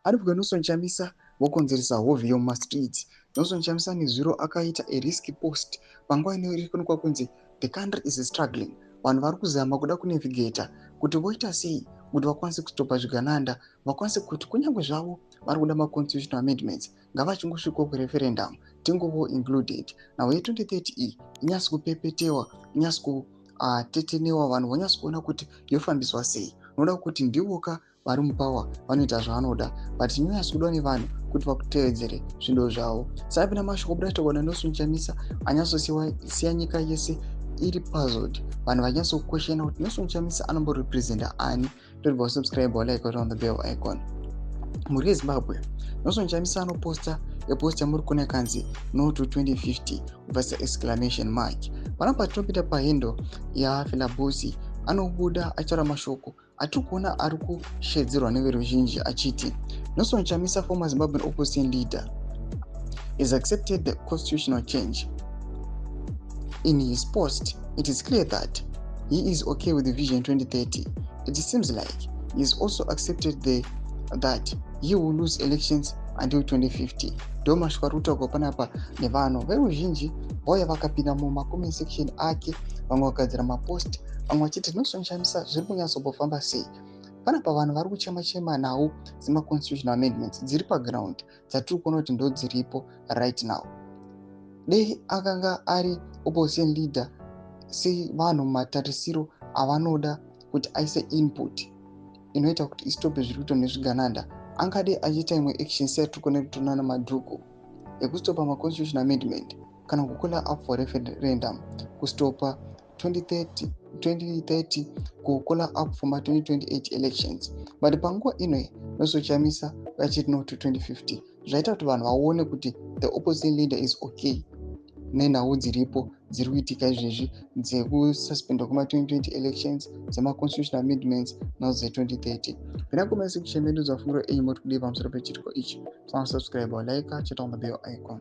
Anobva Nelson Chamisa vokonzeresa hovhiyo mumastreets. Nelson Chamisa nezuro akaita a risky post panguva ino iri kuonekwa kunzi the country is struggling. Vanhu vari kuzama kuda kunavigata kuti voita sei kuti vakwanise kustopa zvigananda, vakwanise kuti kunyange zvavo vari kuda maconstitutional amendments, ngavachingosvikawo kureferendum, tingovo included. Nhau ye2030 iyi inyatsi kupepetewa, inyatsi kutetenewa, vanhu vonyatsi kuona kuti yofambiswa sei. Unoda kuti ndivoka vari mupower vanoita zvaanoda, but chinonyatsa kudiwa nevanhu kuti vakutevedzere zvido zvavo. Sapinda mashoko buda toona Nelson Chamisa anyatsosiya nyika yese iri puzzled, vanhu vanyatsokuquestiona kuti Nelson Chamisa anomborepresenta ani. Tobva subscribe, like, on the bell icon. Mhuri yeZimbabwe, Nelson Chamisa anoposta epost yamuri kuona kanzi "No to 2050" kubvasa exclamation mark. Panapa tinopinda pahandle yaFilabusi, anobuda achitaura mashoko atiri kuona ari kushedzerwa neveruzhinji achiti Nelson Chamisa, former Zimbabwean opposition leader, has accepted the constitutional change. In his post, it is clear that he is okay with the Vision 2030. It seems like he has also accepted that he will lose elections until 2050. Ndo mashoko ari kutaurwa panapa nevanhu veruzhinji. Vauya vakapinda mumacomment section ake, vamwe vakagadzira mapost, vamwe vachiti Nelson Chamisa zviri kunyatsombofamba sei panapa. Vanhu vari kuchema chema nhau dzemaconstitutional amendments dziri paground dzatiri kuona kuti ndo dziripo right now. Dei akanga ari opposition leader sevanhu matarisiro avanoda kuti aise input inoita kuti istope zviri kuitwa nezvigananda, angade achiita imwe action seyatiri kuona kutonana naMadhuku ekustopa maconstitutional amendment kana kucalla up for referendum, kustopa 2030, 2030, kucalla up for ma2028 elections. But panguva ino Nelson Chamisa vachiti no to 2050, zvaita kuti vanhu vaone kuti the opposition leader is okay nenhau dziripo dziri kuitika izvezvi dzekususpendwa kwema2020 elections, dzemaconstitutional amendments, nhau dze2030. Pina comment section medu dzafungiro enyu moti kudii pamusoro pechitiko ichi. Subscribe, like, chita on the bell icon.